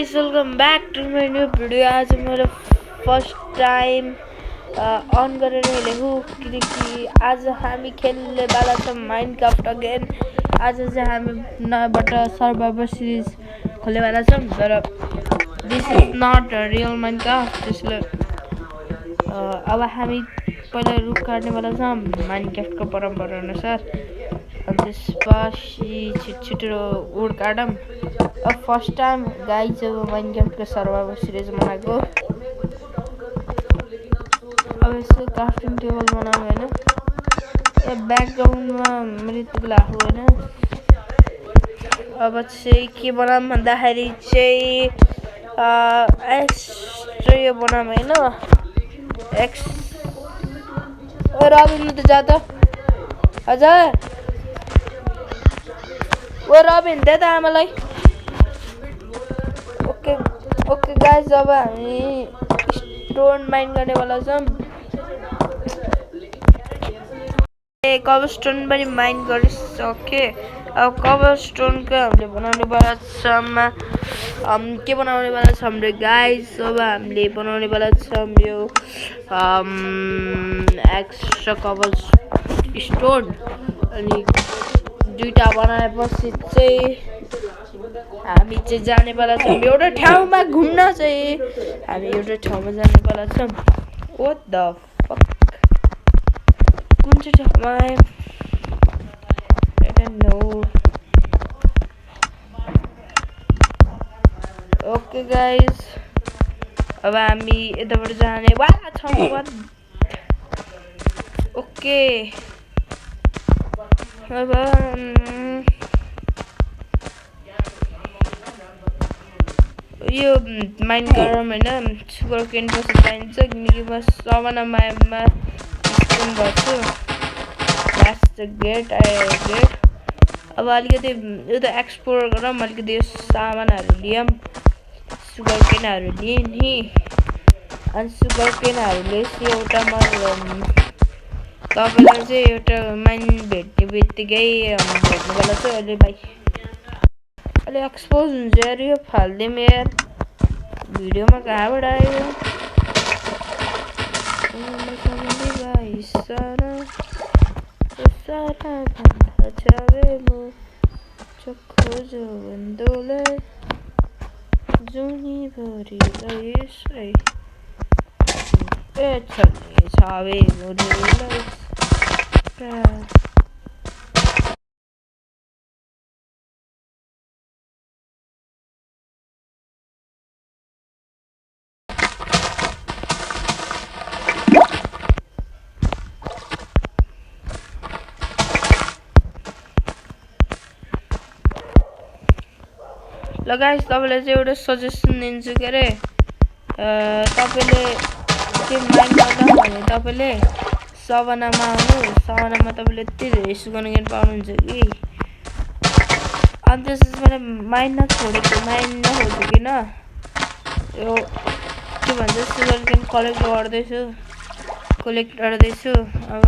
guys, welcome back to my new video. आज मेरो first time on गरेर हेरेको किनकि आज हामी खेल्ने वाला छौं माइनक्राफ्ट अगेन। आज चाहिँ हामी नयाँबाट सर्भाइभर सिरिज खोल्ने वाला छौं, तर this is not a real Minecraft. त्यसले अब हामी पहिला रुख काट्ने वाला छौं माइनक्राफ्टको परम्परा अनुसार। त्यसपछि छिटो वुड काटौं। अब फर्स्ट टाइम गाइज अब माइनक्राफ्टको सर्भाइभर सिरिज बनाएको। अब यसको क्राफ्टिङ टेबल बनाउँ हैन, ब्याकग्राउन्डमा मृत्यु लाग्यो हैन। अब चाहिँ के बनाऊँ भन्दाखेरि चाहिँ एक्स्ट्रा यो बनाऊँ हैन। रबिन त जा त हजुर, ओ रबिन दे त आमालाई। ओके गाइज, अब हामी स्टोन माइन गर्ने वाला छौं। कबलस्टोन पनि माइन गरिसके। अब कबलस्टोनको हामीले बनाउने वाला छौं। के बनाउने वाला छौं रे गाइज? अब हामीले बनाउने वाला छौं यो एक्स्ट्रा कबलस्टोन। अनि दुईटा बनाएपछि चाहिँ हामी चाहिँ जाने वाला छौं एउटा ठाउँमा घुम्न। चाहिँ हामी एउटा ठाउँमा जाने वाला छौं। व्हाट द फक, कुन चाहिँ ठाउँमा? I don't know. Okay guys, अब हामी यताबाट जाने वाला छौं। ओके अब यो माइन गरौँ हैन। सुगर केन पछि चाहिन्छ किनकि म सबैमा स्पिन गर्छु। द्याट्स द गेट अब अलिकति यो त एक्सप्लोर गरौँ। अलिकति यो सामानहरू लियौँ। सुगर केनहरू लिएँ नि। अनि सुगर केनहरूले चाहिँ एउटा तपाईँलाई चाहिँ एउटा माइन भेट्ने बित्तिकै भेट्नु वाला छ। अहिले भाइ अहिले एक्सपोज हुन्छ यार, यो फाल्दिउँ यार। भिडियोमा कहाँबाट आयो? ल गाइस, तपाईलाई चाहिँ एउटा सजेसन दिन्छु के अरे, तपाईले के माइन गर्दा भने तपाईले सवनामा आउनु। सवनामा तपाईले यति धेरै सुगर केन पाउनुहुन्छ कि। अनि त्यसपछि माइन नछोडिकन यो के भन्छ सुगर केन कलेक्ट गर्दैछु। अब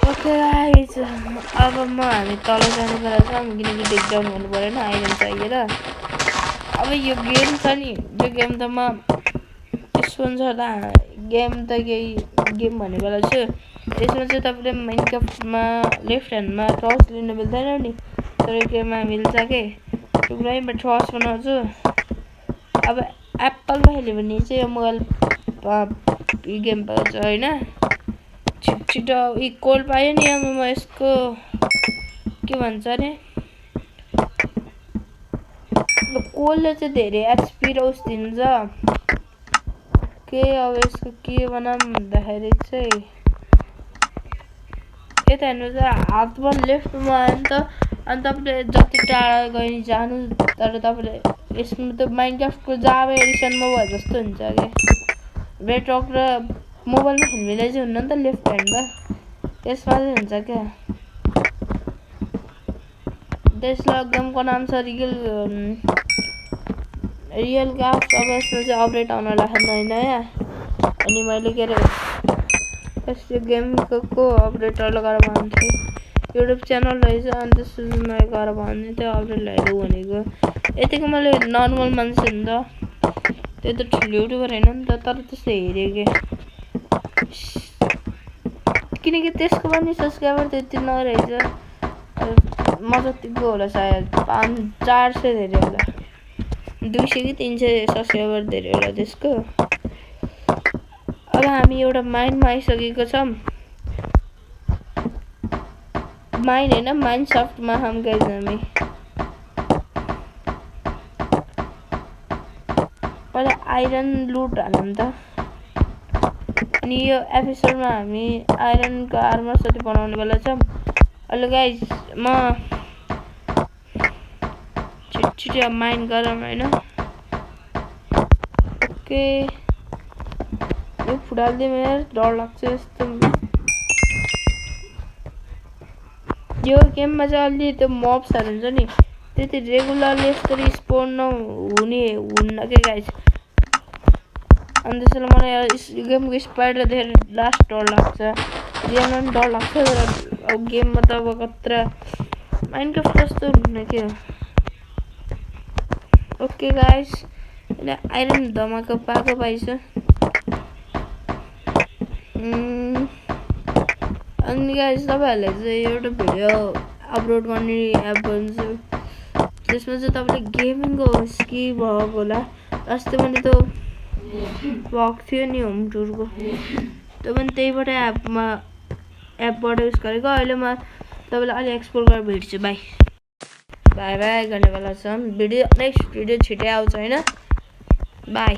ओके गाइस, अब हामी तल जाने बेला छ किनकि टेकडाउन गर्नु परेन, आइरन चाहिएर। अब यो गेम छ नि, यो गेम त म स्पोन्सर गेम त केही गेम भन्ने बेला छु। यसमा चाहिँ तपाईँले माइनक्राफ्टमा लेफ्ट ह्यान्डमा टर्च लिनु मिल्दैन नि, तर यो गेममा मिल्छ के। टुक्राइमा टर्च बनाउँछु। अब एप्पलमा खेल्यो भने चाहिँ यो मोबाइल गेम पाउँछ होइन। छिटो इक्वल पायो नि। अब म यसको के भन्छ अरे, कोलले चाहिँ धेरै एचपी र उस दिन्छ के। अब यसको के बनाऊँ भन्दाखेरि चाहिँ यता हेर्नु चाहिँ हातमा लेफ्टमा आयो नि त। अनि तपाईँले जति टाढा गए जानु, तर तपाईँले यसमा त माइनक्राफ्टको जाभा एडिसनमा भए जस्तो हुन्छ क्या। बेडरक र मोबाइलमा खेल्ने चाहिँ हुन्न नि त लेफ्ट ह्यान्डमा, यसमा चाहिँ हुन्छ क्या। त्यसलाई गेमको नाम छ रियल क्राफ्ट। अब यसमा चाहिँ अपडेट आउन लाग्यो नयाँ। अनि मैले के अरे यस्तो गेमको अपडेटर लगाएर भन्थेँ। युट्युब च्यानल रहेछ, अनि त्यसपछि मैले गएर भन्दै थिएँ अपडेट ल्याइदेऊ भनेको। यतिको मैले नर्मल मान्छे नि त त्यो त ठुलो युट्युबर होइन नि त तर त्यस्तो हेरेँ के किनकि त्यसको पनि सब्सक्राइबर त्यति नरहेछ म जतिको होला सायद 400 धेरै होला 200 कि 300 सब्सक्राइबर धेरै होला त्यसको अब हामी एउटा माइनमा आइसकेको छौँ माइन होइन माइनक्राफ्टमा हम गाइस हामी पहिला आइरन लुट हालौँ त अनि यो एपिसोडमा हामी आइरनको आर्मर सबै बनाउने बेला छौँ हेलो गाइस म छिटो माइन गरौँ होइन ओके यो फुटाल्दै मेरो डर लाग्छ यस्तो यो गेममा चाहिँ अलि त्यो मब्सहरू हुन्छ नि त्यति रेगुलरली यसरी स्पोन हुन्न के गाइस अनि त्यसैले मलाई गेमको स्पाइडर धेरै लास्ट डर लाग्छ गेममा पनि डर लाग्छ तर अब गेममा त अब कत्रा माइनक्राफ्ट जस्तो हुन्न के ओके गाइस आइरन धमाका पाएको पाइछ अनि गाइस तपाईहरुले चाहिँ एउटा भिडियो अपलोड गर्ने एप भन्छु त्यसमा चाहिँ तपाईले गेमिङको स्की भएको होला अस्ति मैले त भएको थियो नि होम टुरको त्यो पनि त्यहीबाट एपबाट युज गरेको अहिले म तपाईलाई अलि एक्सप्लोर गरेर भेट्छु बाइ बाइ बाइ गर्ने बेला छ भिडियो नेक्स्ट भिडियो छिटै आउँछ हैन बाइ